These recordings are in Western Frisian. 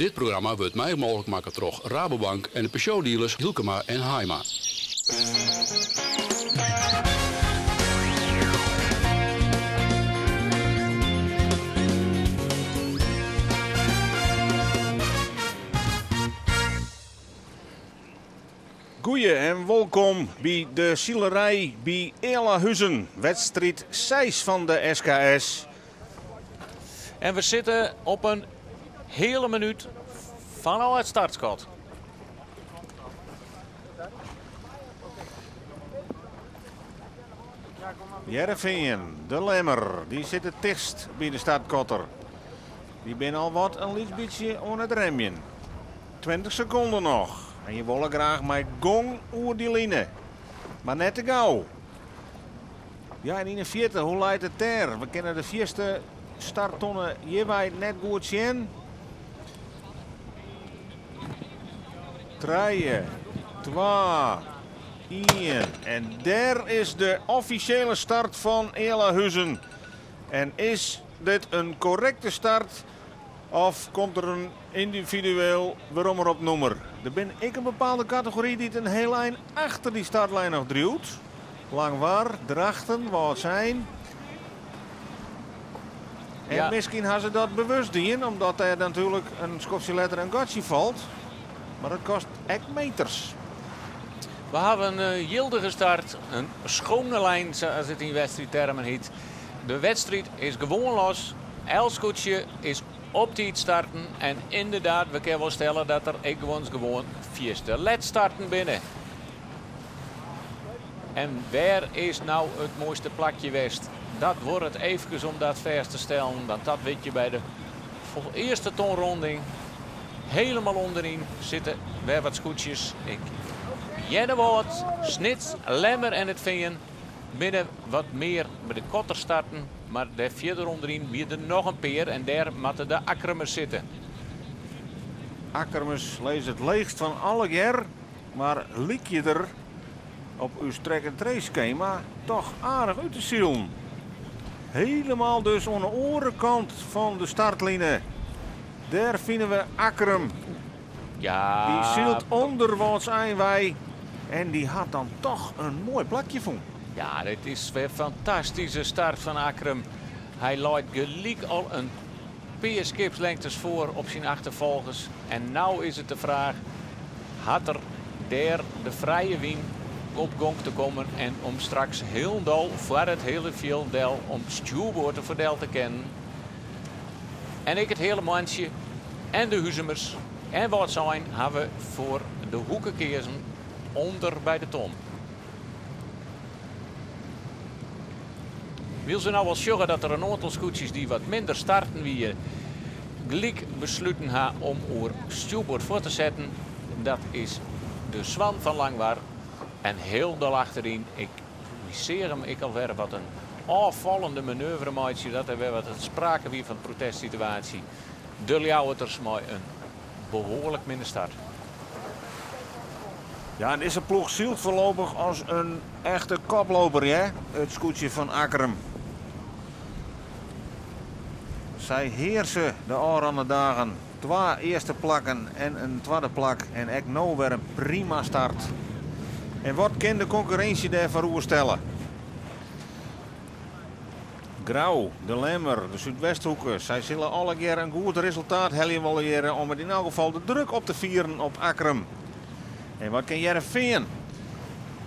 Dit programma wurdt mei mooglik makke troch Rabobank en de Peugeot-dealers Hylkema en Haaima. Goeie en wolkom by de silerij by Ealahuzen, wedstriid 6 fan de SKS. En we sitte op in heale minút fanôf it startskot. Hearrenfean, de Lemmer, dy sit it tichtst by de startkotter. Dy binne al wat in lyts bytsje oan it remjen. 20 sekonden noch en je wolle graach mei gong oer dy line. Mar net te gau. Ja, en yn 'e fierte, hoe leit it dêr? We kinne de fierste starttonne hjirwei net goed sjen. Trije, twa, ien. En dêr is de offisjele start fan Ealahuzen. En is dit in korrekte start of komt der in yndividueel weromropnûmer? Der binne ek in bepaalde kategory dy't in heel ein achter dy startlijn noch driuwt. Langwar, Drachten, Wâldsein. En Ja. miskien ha se dat bewust dien, omdat der natuerlik in skoftsje letter in gatsje falt. Mar dat kostet ek meters. We hawwe in eh, jildige start, in schone lijn, sa as it yn wedstriidtermen hjit. De wedstriid is gewoan los. Elk skûtsje is op tiid starten. En ynderdaad, we kinne wol stelle dat der ek gewoan gewoan fierste let starten binne. En wêr is no it moaiste plakje west? Dat wurdt it eefkes om dat fêst te stellen, want dat witte je by de earste tonronding. Hielendal ûnderyn sitte wer wat skûtsjes. Ik Earnewâld, Snits, Lemmer en It Fean binne wat mear by de kotter starten. Mar dêr fierder ûnderyn wie der noch in pear en dêr moatte de Akkrumers sitte. Akkrumers lizze it leechst fan allegear, mar lykje der op ús track-and-trace skema toch aardich út te silen. Hielendal dus oan de oare kant fan de startline. Dêr fine we Akkrum. Ja, Dy sylt ûnder Wâldsein wei en dy hat dan toch in moai plakje fûn. Ja, dit is wer fantastyske start fan Akkrum. Hy leit gelyk al in pear skipslingtes foar op syn achterfolgers. En no is it de fraach, hat er dêr de frije wyn op gong te kommen en om straks hielendal foar it hiele fjild del om stjoerboard te ferdel te kinnen. En ek it hiele mantsje en de Huzumers en Wâldsein hawwe foar de hoeke keazen ûnder by de ton. Wylst we no al sjogge dat der in oantal skûtsjes dy't wat minder starten wie, gelyk besluten ha om oer stjoerboard fuort te setten. Dat is de Swan fan Langwar. En hielendal achteryn, ik seach him ek alwer wat in ôffallende manoeuvre meitsje, dat der wer wat sprake wie fan protestsituaasje. De Ljouwerters mei in behoarlik minne start. Ja, en dizze ploech sylt foarlopich as in echte koploper, hè? It skûtsje fan Akkrum. Sy hearse de ôfrûne dagen. Twa earste plakken en in twadde plak. En ek no wer in prima start. En wat kin de konkurrinsje dêrfoar oerstelle? Grou, de Lemmer, de Súdwesthoeke. Sy sille allegear in goed resultaat helje wolle om it yn elk gefal de druk op te fieren op Akkrum. En wat kin Hearrenfean?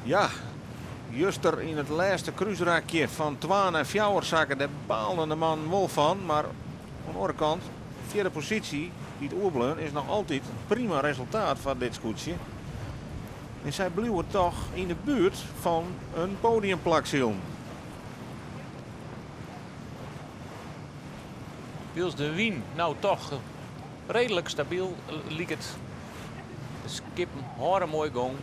Ja, juster yn it lêste krúsrakje fan 2 nei 4 sakke, dêr baalden de mannen wol fan. Mar oan de oare kant, fjirde posysje, dy't oerbleaun, is noch altyd prima resultaat foar dit skûtsje. En sy bliuwe toch yn de buert fan in podiumplak silen. Wylst de wyn no toch reedlik stabyl liket. De skippen hâlde moai gong.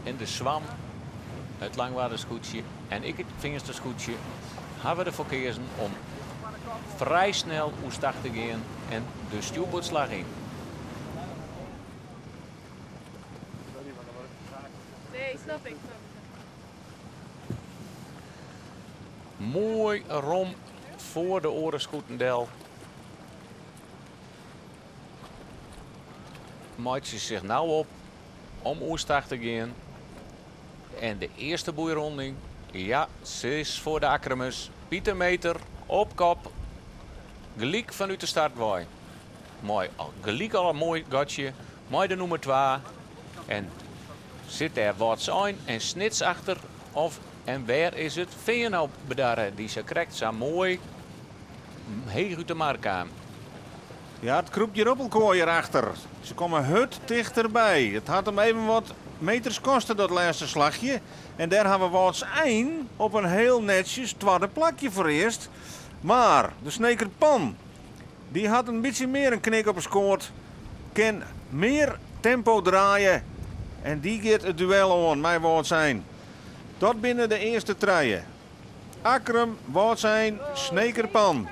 En de Swan, it Langwarder skûtsje en ek it Feanster skûtsje hawwe derfoar keazen om frij snel oerstach te gean en de stjoerboardslach yn. Nee, snap ik. Snap ik. Moai rom foar de oare skûten del. meitsje sich no op om oerstach te gean. En de earste boeironding, ja, se is foar de Akkrumers. Pieter Meeter op kop, gelyk fanút de start wei. Mei gelyk al in moai gatsje mei de nûmer twa. En sit dêr Wâldsein en Snits achter of en wêr is it Fean no bedarre dy sa krekt sa moai heech út de mar kaam? Ja, it krûpt hjir op elkoar hjir achter. Se komme hurd tichterby. It hat him even wat meters koste dat lêste slachje. En dêr hawwe Wâldsein op in heel netsjes twadde plakje foarearst. Mar de Sneker Pan, dy hat in bytsje mear in knik op 'e skoat, kin mear tempo draaie en dy giet it duel oan mei Wâldsein. Dat binne de earste trije. Akkrum, Wâldsein, Sneker Pan.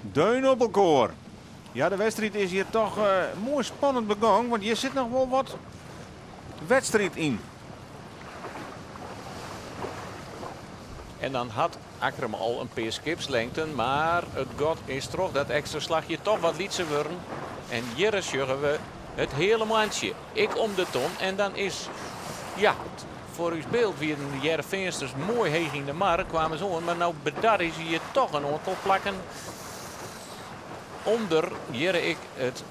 Deun op elkoar. Ja, de wedstriid is hjir toch moai spannend begong, want hjir sit noch wol wat wedstriid yn. En dan hat Akkrum al in pear skipslengten, mar it gat is troch dat ekstra slachje toch wat lytser wurden. En hjir sjogge we it hiele moantsje. Ik om de ton en dan is, ja, foar ús byld wienen de Hearrenfeansters moai heech yn de mar, kwamen se oan, mar no bedarje se hjir toch in oantal plakken ûnder. Hjir ik it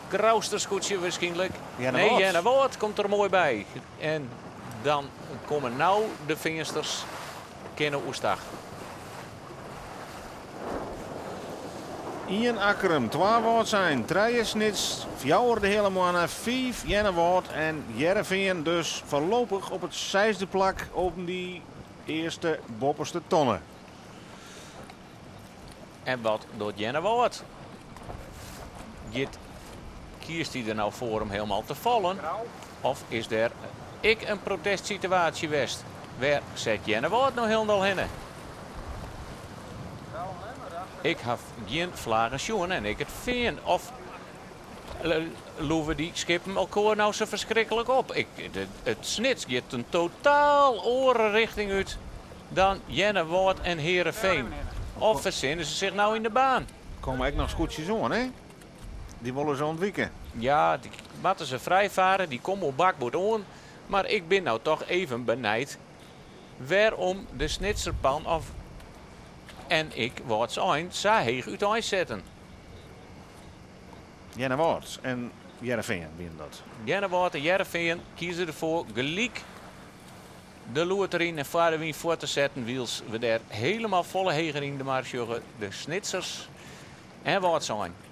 Grouster skûtsje wierskynlik. Nee, Earnewâld komt der moai by. En dan komme no de Feansters kinne oerstach. Ien Akkrum, twa Wâldsein, trije Snits, fjouwer de Heale Moanne, fiif Earnewâld en Hearrenfean dus foarlopich op it seisde plak op dy earste boppeste tonne. En wat docht Earnewâld? Giet kiest hy der no foar om helemaal te fallen? Of is der ek in protestsituaasje west? Wêr set Earnewâld no hielendal hinne? Ik haw gjin flaggen sjoen en ek it Fean. Of loeve dy skippen elkoar no sa ferskriklik op? It Snits giet in totaal oare richting út dan Earnewâld en Hearrenfean. Of fersinne se sich no yn de baan? Komme ek noch skûtsjes oan, hè? Dy wolle se ûntwike. Ja, dy moatte se frijfare, dy komme op bakboard oan. Mar ik bin no toch even benijd wêrom de Snitserpan of en ik Wâldsein sa heech úteinsetten. Earnewâld en Hearrenfean wienen dat. Earnewâld en Hearrenfean kieze derfoar gelyk de loer deryn en foar de wyn fuort te setten, wylst we dêr helemaal folle heger yn de mar sjogge, de Snitsers en Wâldsein.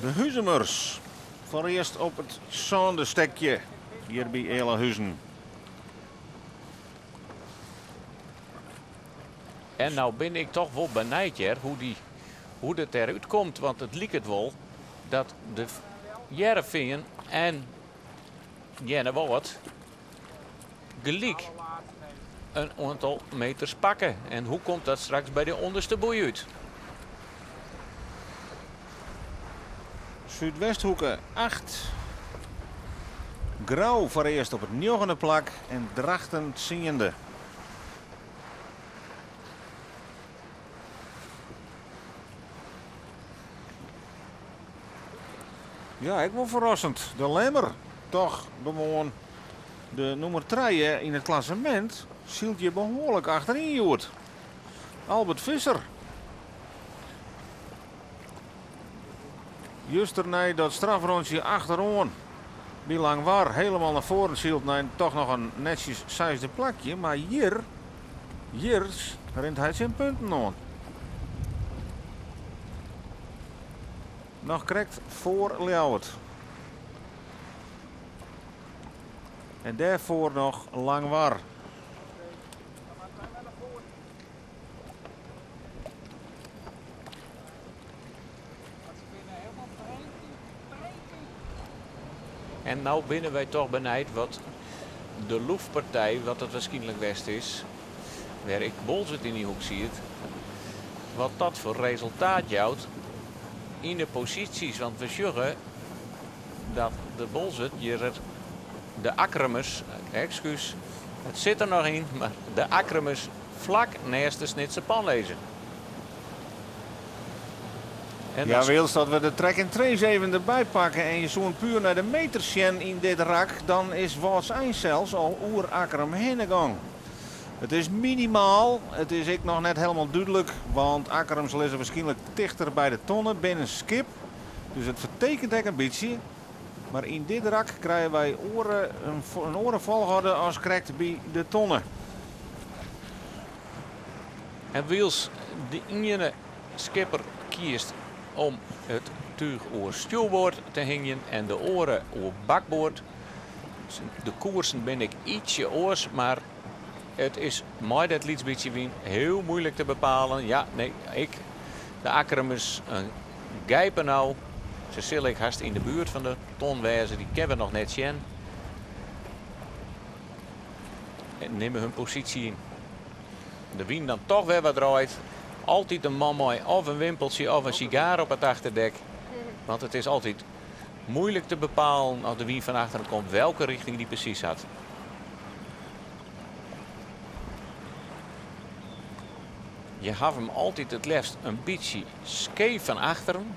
De Huzumers foarearst op it sânde stekje hjir by Ealahuzen. En nou bin ik toch wol benijd hear, hoe dy, hoe dat derút komt, want it liket wol dat de Hearrenfean en Earnewâld gelyk in oantal meters pakke. En hoe komt dat straks by de ûnderste boei út? Súdwesthoeke acht. Grou foarearst op it njoggende plak en Drachten tsiende. Ja, ek wol ferrassend. De Lemmer, toch gewoan de nûmer trije yn it klassemint, sylt hjir behoarlik achteryn hjoed. Albert Visser. Juster nei dat strafrûntsje achteroan by Langwar helemaal nei foaren sylt nei toch noch in netsjes seisde plakje, mar hjir, hjir rint hy tsjin punten oan. Noch krekt foar Ljouwert. En dêrfoar noch Langwar. En no binne wy toch benijd wat de loefpartij, wat dat waarskynlik west is, wêr ek Boalsert yn dy hoek siet, wat dat foar resultaat jout yn de posysjes. Want we sjogge dat de Boalsert hjir de Akkrumers, ekskús, it sit der noch yn, mar de Akkrumers Flak neist de Snitser pan lizze. En Ja, wylst dat we de track and trace even derby pakke en je soene puer nei de meters sjen yn dit rak, dan is Wâldsein sels al oer Akkrum hinne gong. It is minimaal, it is ek noch net helemaal dúdlik, want Akkrums lizze wierskynlik tichter by de tonne binnenskip. Dus it fertekent ek in bytsje. Mar yn dit rak krije wy oare, in oare folchoarder as krekt by de tonne. En wylst de iene skipper kiest om it túch oer stjoerboard te hingjen en de oare oer bakboard. De koersen binne ek ytsje oars, mar it is mei dat lyts bytsje wyn hiel muoilik te bepalen. Ja, nee, ik, de Akkrumers in gijpen nou. Se sille ek hast yn de buert fan de ton wêze, dy kinne we noch net sjen. En nimme hun posysje yn. De wyn dan toch wer wat draait. Altyd in man mei of in wimpeltsje of in sigaar op it achterdek. Want it is altyd muoilik te bepalen as de wyn fan achteren komt welke rjochting dy presys hat. Je hawwe him altyd it leafst in bytsje skeef fan achteren.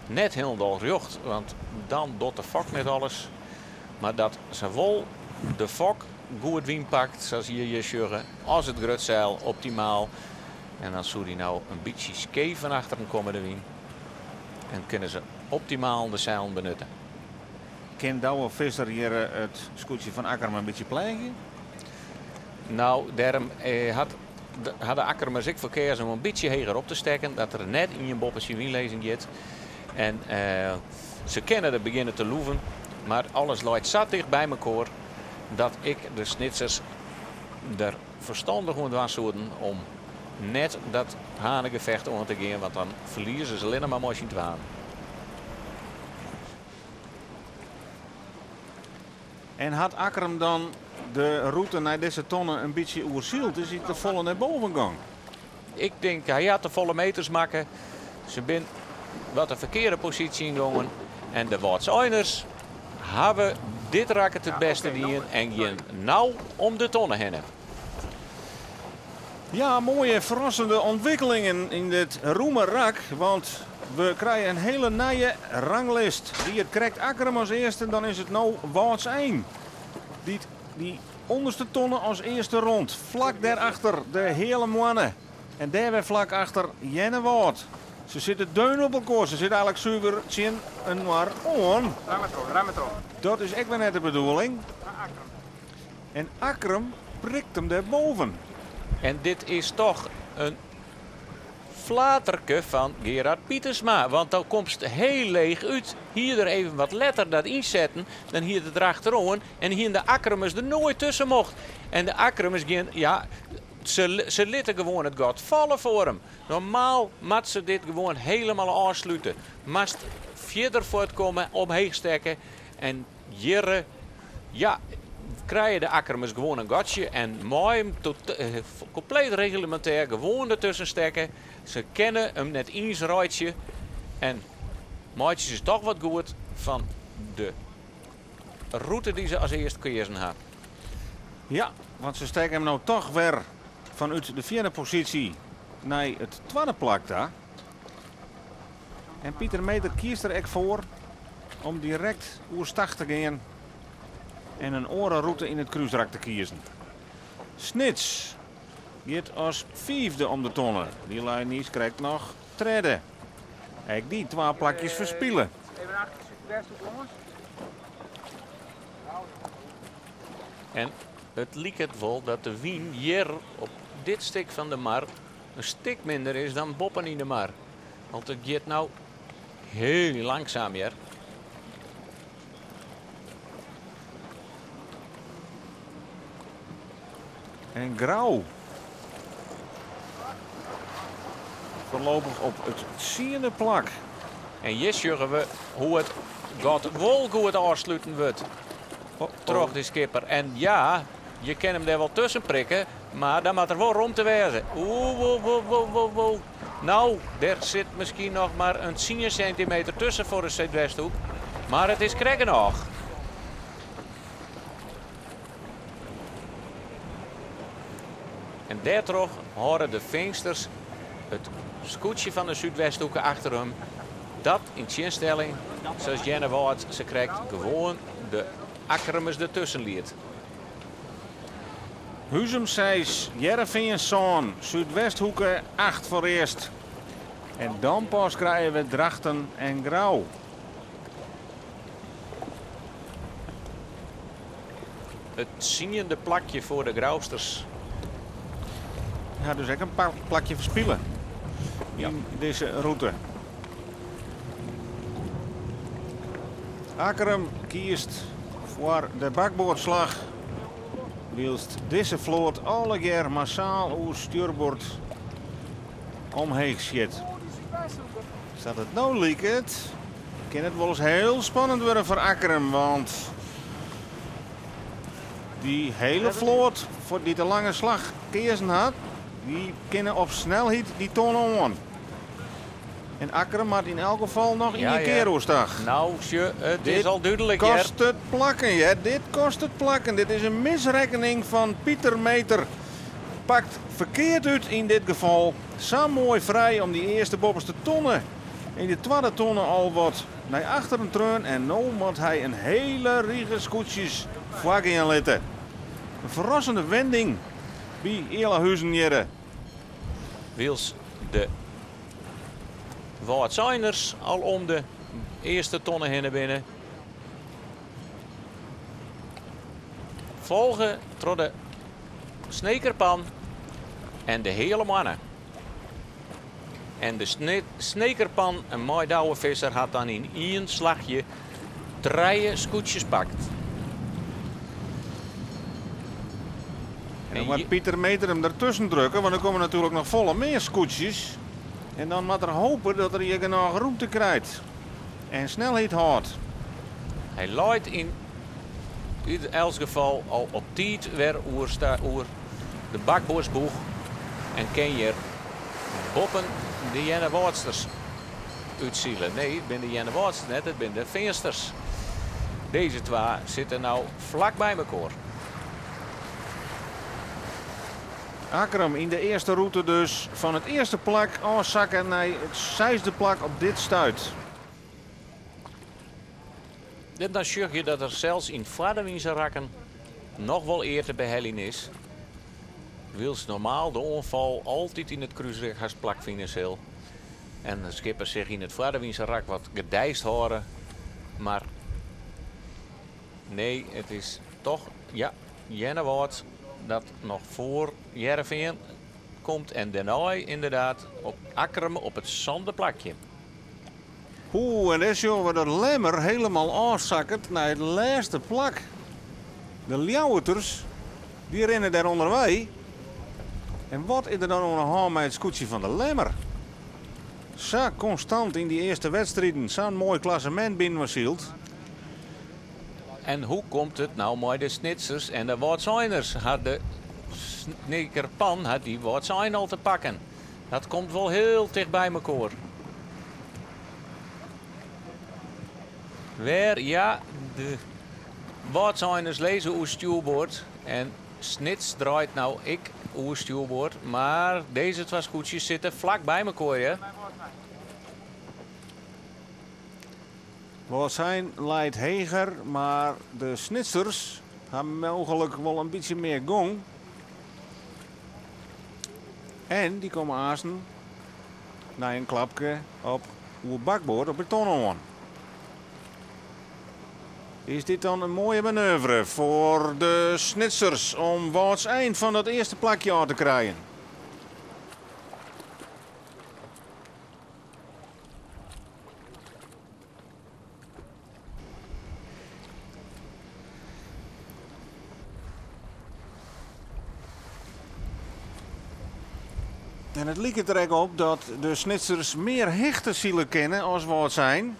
Net hielendal rjocht, want dan docht de fok net alles. Mar dat sawol de fok goed wyn pakt, sa as je hjir sjogge, as it grutseil optimaal. En dan soe dy no in bytsje skeef fan achteren komme, de wyn. En kinne se optimaal de seilen benutte. Kin Douwe Visser hjir it skûtsje fan Akkrum in bytsje pleagje? Nou, dêrom hat ha de Akkrumers ek foar keazen om in bytsje heger op te stekken, dat der net ien boppe syn wynlizzing giet. En se kinne der begjinne te loeven, mar alles leit sa ticht by mekoar dat ek de Snitsers der ferstannich oan dwaan soenen om net dat hanegefecht oan te gean, want dan ferlieze se allinnich mar mei syn twaen. En hat Akkrum dan de rûte nei dizze tonne in bytsje oersyld? Is hy te folle nei boven gong? Ik tink, hy hat te folle meters makke. Se binne wat de ferkearde posysje yngongen. En de Wâldseiners hawwe dit raket it bêste dien en gean no om de tonne hinne. Ja, moaie ferrassende ûntwikkelingen yn dit rûme rak, want we krije in hiele nije ranglist. Wie it krekt Akkrum as earste, dan is it no Wâldsein dy't dy ûnderste tonne as earste rond. Flak dêrachter de Heale Moanne en dêr wer flak achter Earnewâld. Se sitte deun op elkoar, se sitte eigenlik suver tsjin inoar oan. Dat is ek wer net de bedoeling. En Akkrum prikt him dêrboven. En dit is toch in flaterke fan Gerard Pietersma. Want dan komst hiel leech út. Hie er even wat letter dat ynsetten, dan hie er derachteroan en hiene de Akkrumers der noait tusken mocht. En de Akkrumers gean, ja, se litte gewoan it gat falle foar him. Normaal moat se dit gewoan helemaal ôfslute. Moatst fierder fuortkomme, omheech stekke en hjirre, ja, krije de Akkrumers gewoan in gatsje en mei him kompleet reglemintêr gewoan dertusken stekke. Se kinne him net iens reitsje en meitsje se toch wat goed fan de rûte dy't se as earst keazen ha. Ja, want se stekke him no toch wer fanút de fjirde posysje nei it twadde plak ta. En Pieter Meeter kiest der ek foar om direkt oerstach te gean en in oare rûte yn it krúsrak te kiezen. Snits giet as fiifde om de tonne. Dy lei niis krekt noch tredde. Ek dy twa plakjes ferspile. Even achter Súdwesthoek lâns. En it liket wol dat de wyn hjir op dit stik fan de mar in stik minder is dan boppen yn de mar. Want it giet no hiel langsaam hjir. En Grou foarlopich op it tsiende plak. En hjir sjogge we hoe it gat wol goed ôfsluten wurdt troch de skipper. En ja, je kinne him dêr wol tusken prikke, mar dan moat der wol romte wêze. Oeh, woe, woe, woe, woe, woe. Nou, der sit miskien noch mar in tsien sintimeter tusken foar de Súdwesthoek, mar it is krekt genôch. En dêrtroch hâlde de Feansters it skûtsje fan de Súdwesthoeke achter him. Dat yn tsjinstelling, sa as Earnewâld sakrekt gewoan de Akkrumers dertusken liet. Huzum 6, Hearrenfean 7, Súdwesthoeke 8 foarearst. En dan pas krije we Drachten en Grou. It tsiende plakje foar de Grousters. Ja, dus ek in plakje ferspile yn dizze rûte. Akkrum kiest foar de bakboardslach, wylst dizze float allegear massaal oer stjoerboard omheech sjit. Sa't it no liket, kin it wolris hiel spannend wurde foar Akkrum, want dy hiele float dy't de lange slach keazen hat, dy kinne op snelheid dy tonne oan. En Akkrum moat yn elk gefal noch ien kear oerstach. Nou, sjoch, it is Dit al dúdlik, hear. kostet plakken, hear. Dit kostet plakken. Dit is in misrekkening fan Pieter Meter. Pakt ferkeard út yn dit gefal. Sa moai frij om dy earste boppeste tonne yn de twadde tonne al wat nei achteren treaun. En no moat hy in hiele rige skûtsjes foargean litte. In ferrassende wending by Ealahuzen hjirre. Wylst de Wâldseiners al om de earste tonne hinne binne. Folge troch de Snekerpan en de Heale Moanne. En de Snekerpan mei Douwe Visser hat dan yn ien slachje trije skûtsjes pakt. En dan moat Pieter Meter him dertusken drukke, want der komme natuerlik noch folle mear skûtsjes. En dan moat er hope dat er hjir genôch rûmte krijt en snelheid hâldt. Hy leit yn elts gefal al op tiid wer oer de bakboardsboech en kin hjir boppen de Earnewâldsters útsile. Nee, it binne de Earnewâldsters net, it binne de Feansters. Dizze twa sitte no flak by mekoar. Akkrum yn de earste rûte dus fan it earste plak ôfsakke nei it seisde plak op dit stuit. En dan sjoch je dat der sels yn foardewynse rakken noch wol ear te beheljen is. Wylst normaal de oanfal altyd yn it krúsrak hast plakfine sil. En de skippers sich yn it foardewynse rak wat gedeisd hâlde. Mar nee, it is toch, ja, Earnewâld dat noch foar Hearrenfean komt. En dêrnei ynderdaad op Akkrum op it sânde plakje. Oeh, en dêr sjogge we dat Lemmer hielendal ôfsakket nei it lêste plak. De Ljouwerters, dy rinne dêr ûnderwei. En wat is der dan oan 'e hân mei it skûtsje fan de Lemmer? Sa konstant yn dy earste wedstriden, sa'n moai klassemint binnen syld. En hoe komt it no mei de Snitsers en de Wâldseiners? Hat de Snekerpan hat dy Wâldsein al te pakken? Dat komt wol hiel ticht by mekoar. Wêr, ja, de Wâldseiners lizze oer stjoerboard en Snits draait no ek oer stjoerboard, mar dizze twa skûtsjes sitte flak by mekoar, hear. Wâldsein leit heger, mar de Snitsers ha mooglik wol in bytsje mear gong. En dy komme aansten nei in klapke op oer bakboard op 'e tonne oan. Is dit dan in moaie manoeuvre foar de Snitsers om Wâldsein fan dat earste plakje ôf te krijen? En it liket der ek op dat de Snitsers mear hichte sile kinne as Wâldsein.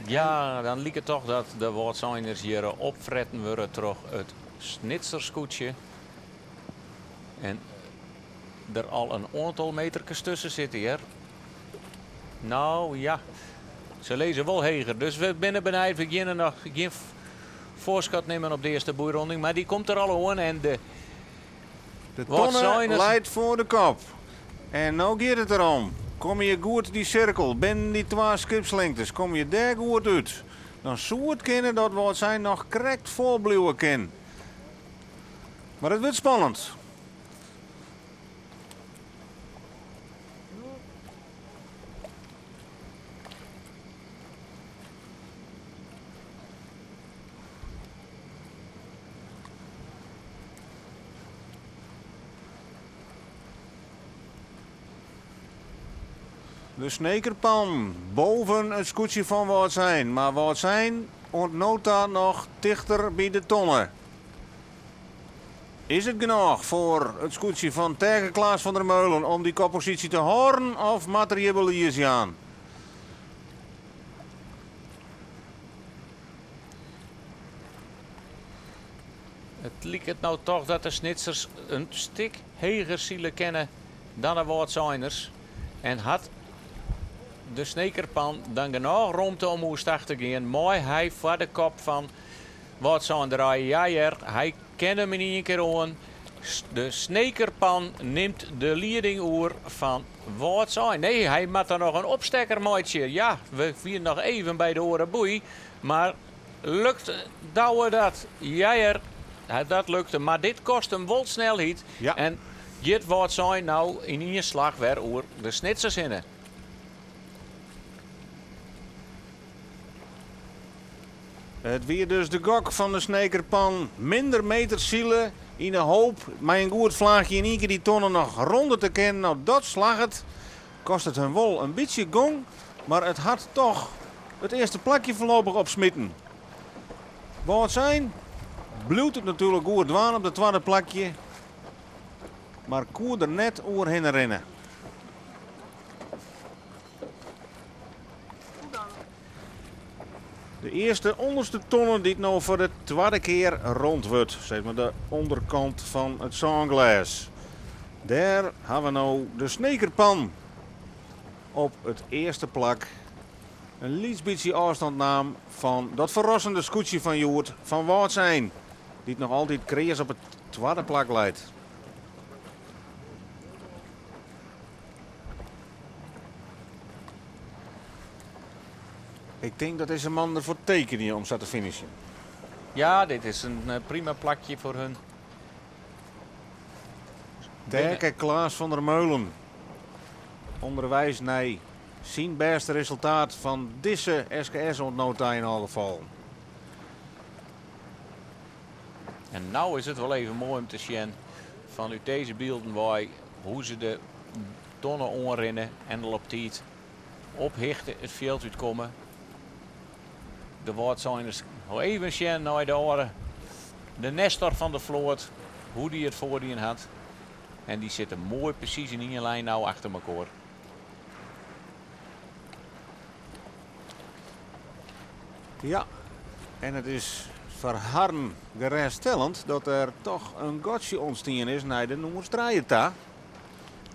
Ja, dan liket it toch dat de Wâldseiners hjir opfretten wurde troch it Snitserskûtsje. En der al in oantal meterkes tusken sitte hjir. Nou ja, se lizze wol heger. Dus we binne benijd. We geane noch gjin. Foarskot nimmen op de earste boeironding, mar dy komt der al oan en de De tonne leit foar de kop. En no giet it derom, komme je goed dy sirkel binnen dy twa skipslingtes, komme je dêr goed út, dan soe it kinne dat Wâldsein noch krekt foarbliuwe kin. Mar it wurdt spannend. De Snekerpan boven it skûtsje fan Wâldsein, mar Wâldsein oant no ta noch tichter by de tonne. Is it genôch foar it skûtsje fan Taeke Klaas van der Meulen om dy kopposysje te hâlden of moat er hjir belies jaan? It liket no toch dat de Snitsers in stik heger sile kinne dan de Wâldseiners en hat de Snekerpan dan genôch romte om oerstach te gean, mei hy foar de kop fan Wâldsein draaie. Ja hear, hy kin him yn ien kear oan. De Snekerpan nimt de lieding oer fan Wâldsein. Nee, hy moat der noch in opstekker meitsje. Ja, we wiene noch even by de oare boei, mar lukt Douwe dat? Ja hear, dat lukte. Mar dit kost him wol snelheid. Ja. En giet Wâldsein no yn ien slach wer oer de Snitsers hinne. It wie dus de gok fan de Snekerpan. Minder meters sile yn 'e hoop mei in goed flaachje yn ien kear dy tonne noch ronde te kinnen. No, dat slagget. Kostet him wol in bytsje gong, mar it hat toch it earste plakje foarlopich opsmiten. Wâldsein bliuwt it natuerlik goed dwaan op de twadde plakje, mar koe der net oerhinne rinne. De earste ûnderste tonne dy't no foar de twadde kear rond wurdt, sis mar de ûnderkant fan it sânglês. Dêr ha we no de Snekerpan op it earste plak. In lyts bytsje ôfstân naam fan dat ferrassende skûtsje fan hjoed fan Wâldsein, dy't noch altyd kreas op it twadde plak leit. Ik tink dat dizze man derfoar tekenje om sa te finishen. Ja, dit is in prima plakje foar hun. Taeke Klaas van der Meulen ûnderweis nei syn bêste resultaat fan dizze SKS oant no ta yn alle gefallen. En no is it wol even moai om te sjen fanút dizze bylden wei hoe se de tonne oanrinne en al op tiid op hichte it fjild útkomme. De Wâldseiners even sjen nei de oare, de Nestor van der Vloot, hoe dy it foardien hat. En dy sitte moai presys yn ien lijn no achter mekoar. Ja, en it is foar harren gerêststellend dat der toch in gatsje ûntstien is nei de nûmers trije ta.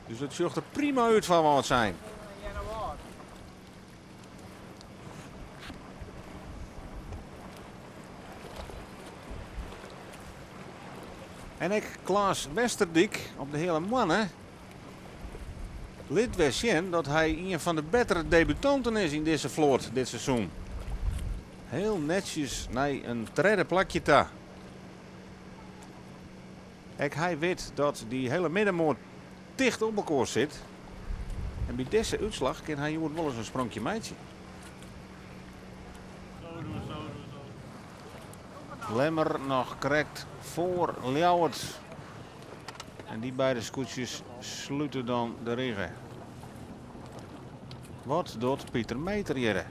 Dus it sjocht der prima út foar Wâldsein. En ek Klaas Westerdyk op de Heale Moanne lit wer sjen dat hy ien fan de bettere debutanten is yn dizze float dit seizoen. Hiel netsjes nei in tredde plakje ta. Ek hy wit dat dy hiele middenmoat ticht op elkoar sit. En by dizze útslach kin hy hjoed wolris in spronkje meitsje. Lemmer noch krekt foar Ljouwert. En dy beide skûtsjes slute dan de rige. Wat docht Pieter Meeter hjirre?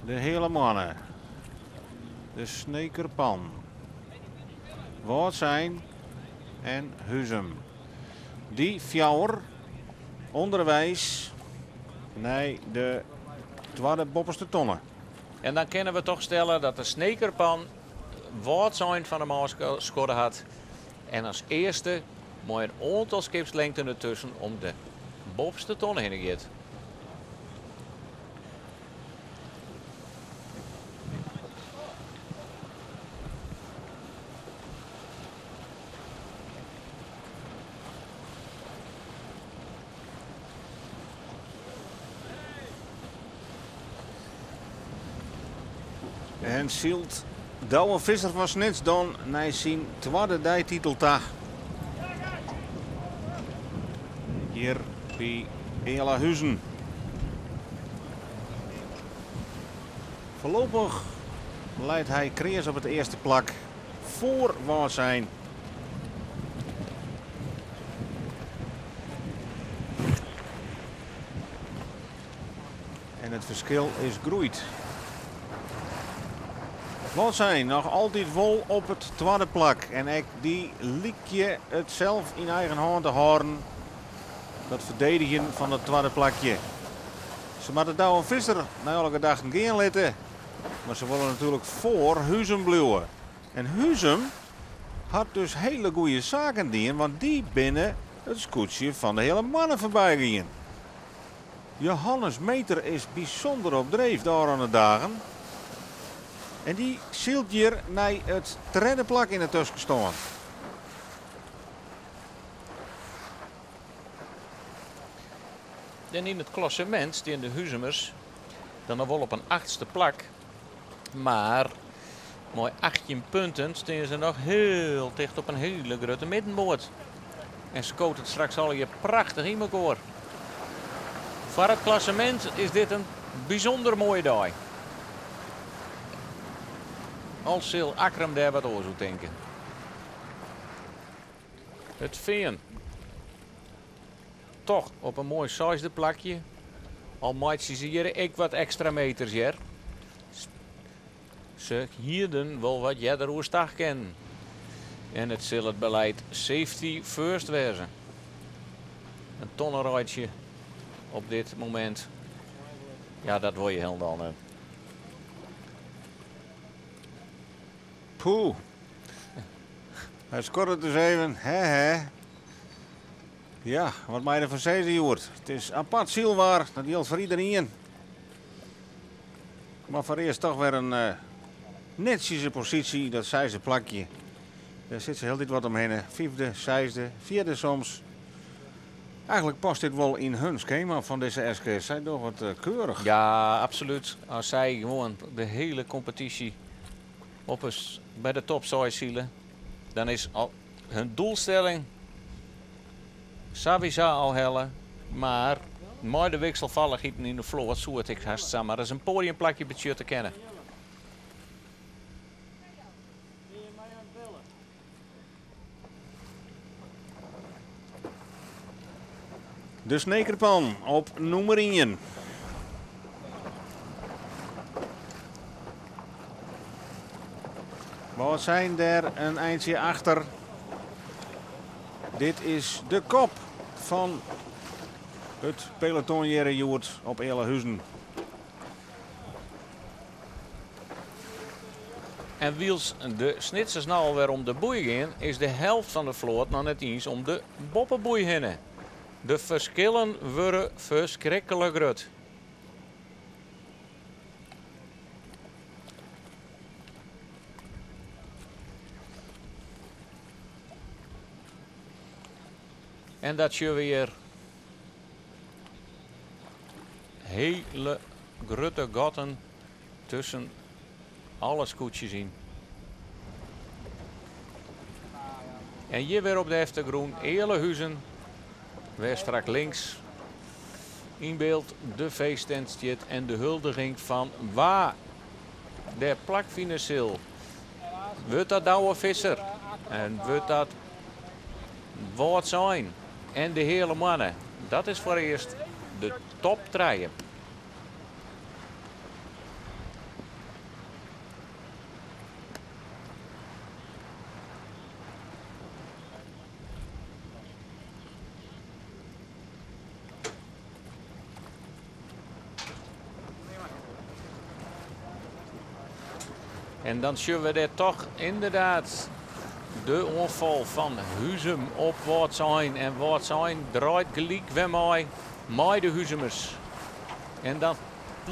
De Heale Moanne, de Snekerpan, Wâldsein en Huzum. Dy fjouwer ûnderweis nei de twadde boppeste tonne. En dan kinne we toch stelle dat de Snekerpan Wâldsein fan de mous skodde hat. En as earste mei in oantal skipslengten dertusken om de boppeste tonne hinne giet. En sylt Douwe Visser fan Snits dan nei syn twadde deititel ta. Hjir by Ealahuzen. Foarlopich leit hy kreas op it earste plak foar Wâldsein. En it ferskil is groeid. Wâldsein noch altyd wol op it twadde plak. En ek dy lykje it sels yn eigen hân te hâlden. Dat ferdedigjen fan it twadde plakje. Se moatte Douwe Visser nei alle gedachten gean litte. Mar se wolle natuerlik foar Huzum bliuwe. En Huzum hat dus hiele goede saken dien, want dy binne it skûtsje fan de Heale Moanne foarby gien. Johannes Meeter is bysûnder op dreef de ôfrûne dagen. En dy sylt hjir nei it tredde plak yn de tuskenstân. En yn it klassemint stean de Huzumers dan noch wol op in achtste plak. Mar mei 18 punten stean se noch hiel ticht op in hiele grutte middenboat. En skoot it straks allegear prachtich yn mekoar. Foar it klassemint is dit in bysûnder moaie dei. Al sil Akkrum dêr wat oars oer tinke. It Fean toch op in moai seisde plakje. Al meitsje se hjir ek wat ekstra meters hear. Se hienen wol wat earder oerstach kinnen. En it sil it beleid safety first wêze. In tonnereitsje op dit momint. Ja, dat wol je hielendal net. Poeh. Hy skoddet dus even. Hè, hè. Ja, wat mei derfan sizze, Joerd? It is apart sylwaar, dat jildt foar iderien. Mar foarearst toch wer in netsjese posysje, dat seisde plakje. Dêr sit se hieltyd wat omhinne. Fyfde, seisde, fjirde soms. Eigenlik past dit wol yn hun skema fan dizze SKS. Sy dogge it keurich. Ja, absolút. As sy gewoan de hiele kompetysje op 'e by de top seis sile, dan is al hun doelstelling sawiesa al helle. Mar mei de wikselfallichheden yn de float soe it ek hast samar ris in poadiumplakje betsjutte kinne. De Snekerpan op nûmer ien. Wâldsein dêr in eintsje achter. Dit is de kop fan it peloton hjir hjoed op Ealahuzen. En wylst de Snitsers no alwer om de boei gean, is de helft fan de float noch net iens om de boppeboei hinne. De ferskillen wurde ferskriklik grut. En dat sjogge we hjir. Hele grutte gatten tusken alle skûtsjes yn. En hjir wer op de eftergrûn Ealahuzen, wêr strak links yn byld de feesttent stiet en de huldiging fan wa dêr plakfine sil. Wurdt dat Douwe Visser en wurdt dat Wâldsein en de Heale Moanne? Dat is foarearst de top trije. En dan sjogge we dêr toch inderdaad de oanfal fan Huzum op Wâldsein. En Wâldsein draait gelyk wer mei, mei de Huzumers. En dan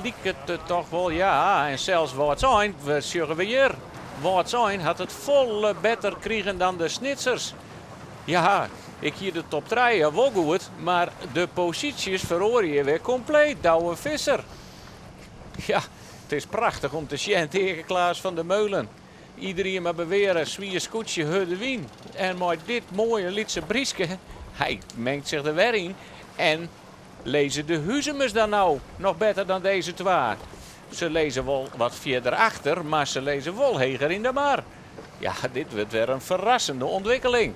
liket it toch wol, ja, en sels Wâldsein, we sjogge we hjir. Wâldsein hat it folle better krigen dan de Snitsers. Ja, ik hie de top trije wol goed, mar de posysjes feroarje wer kompleet. Douwe Visser. Ja, it is prachtich om te sjen, Teake Klaas van der Meulen. Iderien mar beweare, swier skûtsje, hurde wyn. En mei dit moaie lytse bryske, hy mengt sich der wer yn. En lizze de Huzumers dan no noch better dan dizze twa? Se lizze wol wat fierder achter, mar se lizze wol heger yn de mar. Ja, dit wurdt wer in ferrassende ûntwikkeling.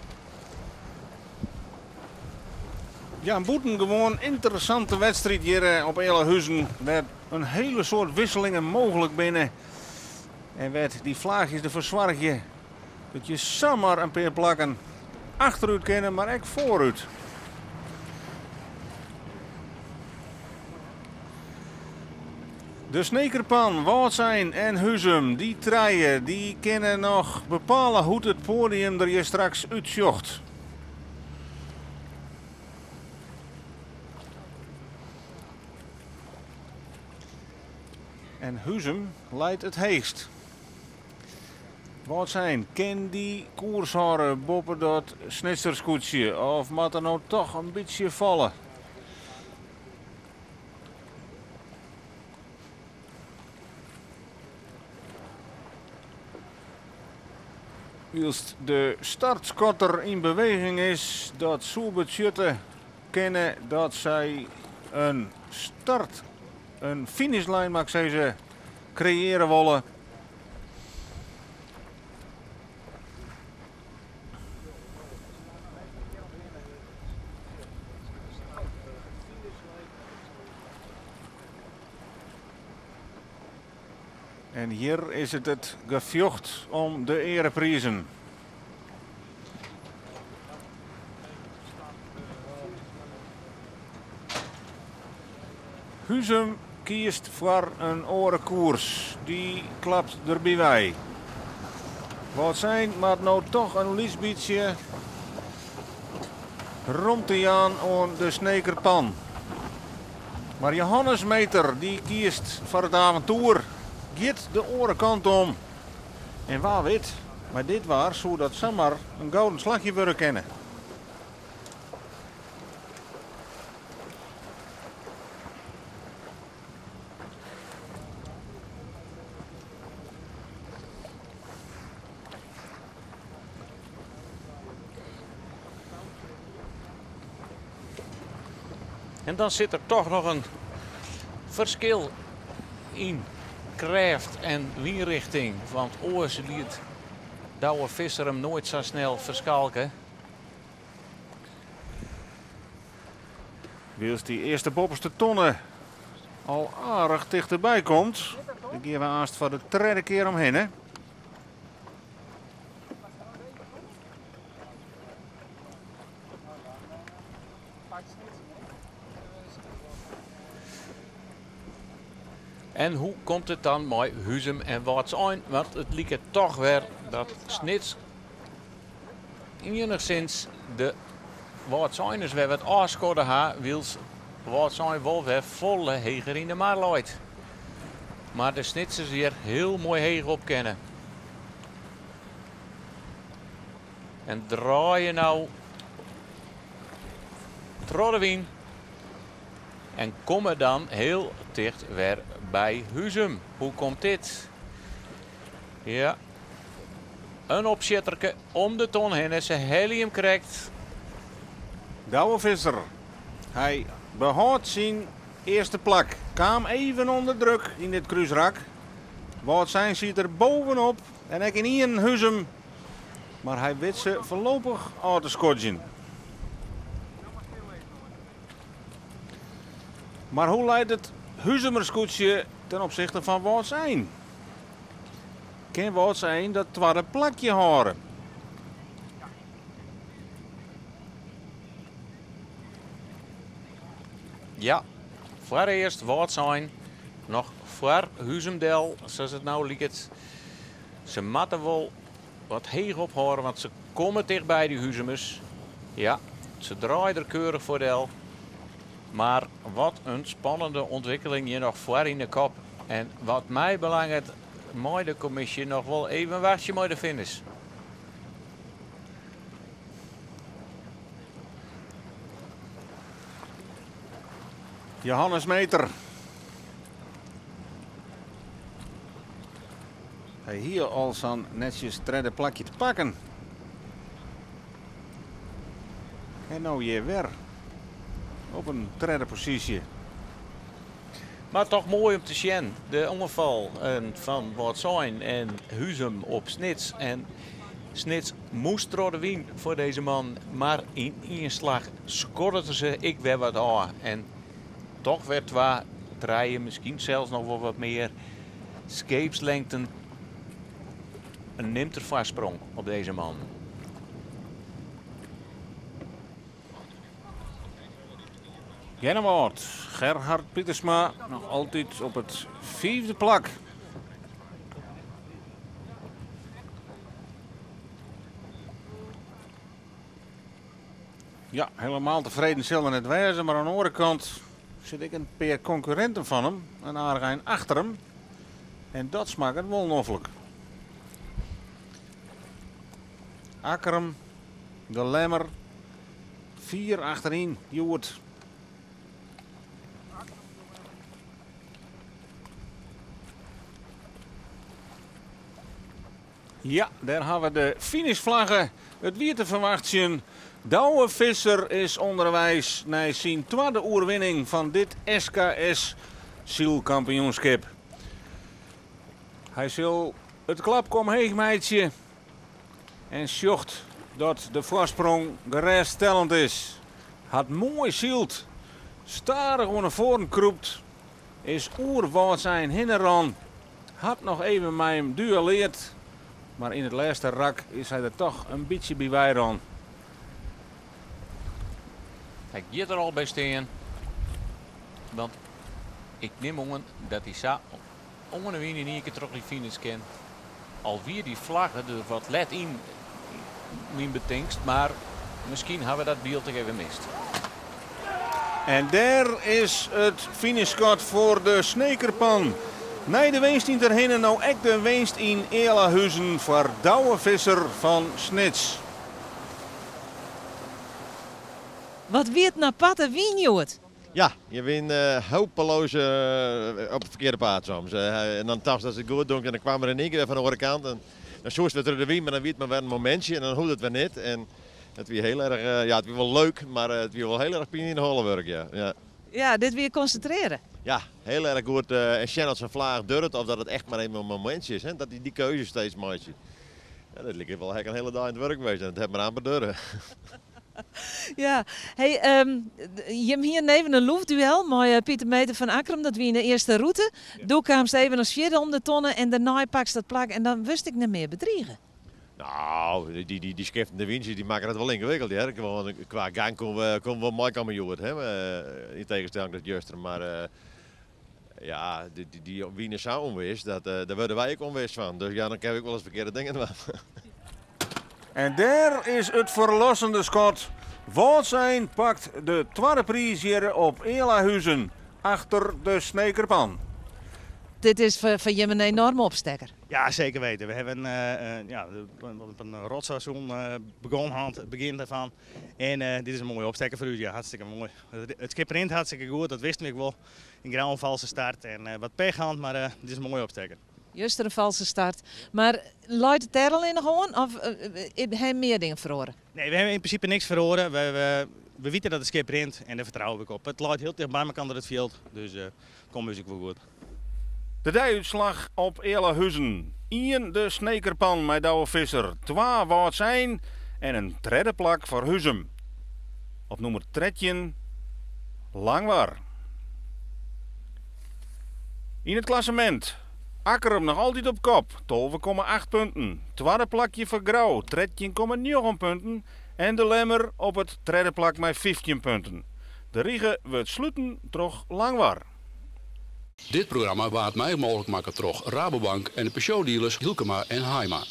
Ja, in bûtengewoan ynteressante wedstriid hjir op Ealahuzen, wêr't in hiele soad wisselingen mooglik binne en wêr't dy flaachjes derfoar soargje dat je samar in pear plakken achterút kinne, mar ek foarút. De Snekerpan, Wâldsein en Huzum, dy trije, dy kinne noch bepale hoe't it poadium der hjir straks útsjocht. En Huzum leit it heechst. Wâldsein, kin dy koers hâlde boppe dat Snitserskûtsje of moat er no toch in bytsje falle? Wylst de startskotter yn beweging is, dat soe betsjutte kinne dat sy in start, in finishlijn moat ik sizze, kreëare wolle. En hjir is it it gefjocht om de eareprizen. Huzum kiest foar in oare koers. Dy klapt derby wei. Wâldsein moat no toch in lyts bytsje romte jaan oan de Snekerpan. Mar Johannes Meeter dy kiest foar it aventoer, giet de oare kant om. En wa wit, mei dit waar soe dat samar in gouden slachje wurde kinne. En dan sit der toch noch in ferskil yn krêft en wynrichting. Want oars liet Douwe Visser him noait sa snel ferskalke. Wylst dy earste boppeste tonne al aardich tichterby komt, dêr gean we aanst foar de tredde kear omhinne. En hoe komt it dan mei Huzum en Wâldsein? Want it liket toch wer dat Snits iennichsins de Wâldseiners wer wat ôfskodde ha, wylst Wâldsein wol wer folle heger yn de mar leit. Mar de Snitsers hjir hiel moai heech op kinne. En draaie no troch de wyn en komme dan hiel ticht wer by Huzum. Hoe komt dit? Ja, in opsjitterke om de ton hinne. Se helje him krekt. Douwe Visser, hy behâldt syn earste plak. Kaam even ûnder druk yn dit krúsrak. Wâldsein siet der bovenop en ek yn ien Huzum. Mar hy wit se foarlopich ôf te skodzjen. Mar hoe leit it Huzumer skûtsje ten opsichte fan Wâldsein? Kin Wâldsein dat twadde plakje hâlde? Ja, foarearst Wâldsein noch foar Huzum del, sa't it no liket. Se moatte wol wat heech ophâlde, want se komme tichtby dy Huzumers. Ja, se draaie der keurich foar del. Mar wat in spannende ûntwikkeling hjir noch foar yn de kop. En wat my belanget, mei de kommisje noch wol even wachtsje mei de finish. Johannes Meter. Hy hie al sa'n netsjes tredde plakje te pakken. En no hjir wer op in tredde posysje. Mar toch moai om te sjen, de oanfal fan Wâldsein en Huzum op Snits. En Snits moast troch de wyn foar dizze man, mar yn ien slach skodde er se ek wer wat ôf. En toch wer twa, trije, miskien sels noch wol wat mear skeepslengten nimt er foarsprong op dizze man. Earnewâld, Gerhard Pietersma noch altyd op it fiifde plak. Ja, helemaal tefreden sil er net wêze, mar oan de oare kant sit ek in pear konkurrinten fan him, in aardich ein achter him. En dat smakket wol noflik. Akkrum, De Lemmer, fier achteryn, hjoed. Ja, dêr ha we de finishflagge. It wie te ferwachtsjen. Douwe Visser is ûnderweis nei syn twadde oerwinning fan dit SKS sylkampioenskip. Hy sil it klapke omheech meitsje en sjocht dat de foarsprong gerêststellend is. Hat moai syld, stadich oan 'e foaren krûpt, is oer Wâldsein hinne ran, hat noch even mei him duelleard, mar yn it lêste rak is hy der toch in bytsje by wei ran. Hy giet der al by stean, want ik nim oan dat hy sa oan 'e wyn yn ien kear troch dy finish kin. Al wie dy flagge der wat let yn, myn betingst, mar miskien hawwe we dat byld ek even mist. En dêr is it finishskot foar de Snekerpan. Nei de winst yn Terherne no ek de winst yn Ealahuzen foar Douwe Visser fan Snits. Wat wie it in aparte wyn hjoed? Ja, je wiene hopeloos op it ferkearde paad soms. En dan tochtst dat se it goed dûnk en dan kwam er yn ien kear wer fan de oare kant. En dan soest wer troch de wyn, mar dan wie it mar wer in momintsje en dan hoegde it wer net. En it wie hiel erch, ja, it wie wol leuk, mar it wie wol hiel erch pine yn de holle wurk, ja. Ja. Ja, dit wie konsintrearje. Ja, hiel erch goed. En sjen oft sa'n flaach duorret of dat it echt mar even in momintsje is, hè, dat dy dy keuze steeds meitsje. Ja, dat liket wol ha ik in hiele dei oan it wurk west en it hat mar amper duorre. Ja, hey, jim hienen even in loefduel mei Pieter Meter fan Akkrum, dat wie yn de earste rûte. Doe kaamst even as fjirde om de tonne en dêrnei pakst dat plak en dan wurdst ek net mear bedrige. Nou, dy skiftende wyntsjes dy makken it wol yngewikkeld hear. Gewoan kwa gang koene we, koene we wol meikomme hjoed, hè, yn tegenstelling tot juster. Mar ja, dy wyn is sa ûnwis, dat dêr wurde wy ek ûnwis fan. Dus ja, dan kinne we ek wolris ferkearde dingen dwaan. En dêr is it ferlossende skot. Wâldsein pakt de twadde priis hjir op Ealahuzen achter de Snekerpan. Dit is foar jim in enorme opstekker. Ja, zeker weten. We hebben ja, op een rotseizoen begonnen, het begin daarvan. En dit is een mooie opstekker voor u. Ja, hartstikke mooi. Het schip rint hartstikke goed, dat wisten we wel. In Grou een valse start en wat pech gehad, maar dit is een mooie opstekker. Juster in valse start. Mar leit it dêr allinnich oan of ha je mear dingen feroare? Nee, we hawwe yn prinsipe niks feroare. We witte dat it skip rint en dêr fertrouwe ik op. It leit hiel ticht by mekoar it fjild, dus it komt ús ek wol goed. De deiútslach op Ealahuzen, ien de Snekerpan mei Douwe Visser, twa Wâldsein en in tredde plak foar Huzum. Op nûmer 13 Langwar. Yn it klassemint, Akkrum noch altyd op kop, 12,8 punten. Twadde plakje foar Grou, 13,9 punten. En De Lemmer op it tredde plak mei 15 punten. De rige wurdt sluten troch Langwar. Dit programma waard mei mooglik makke troch Rabobank en de Peugeot dealers Hylkema en Haima.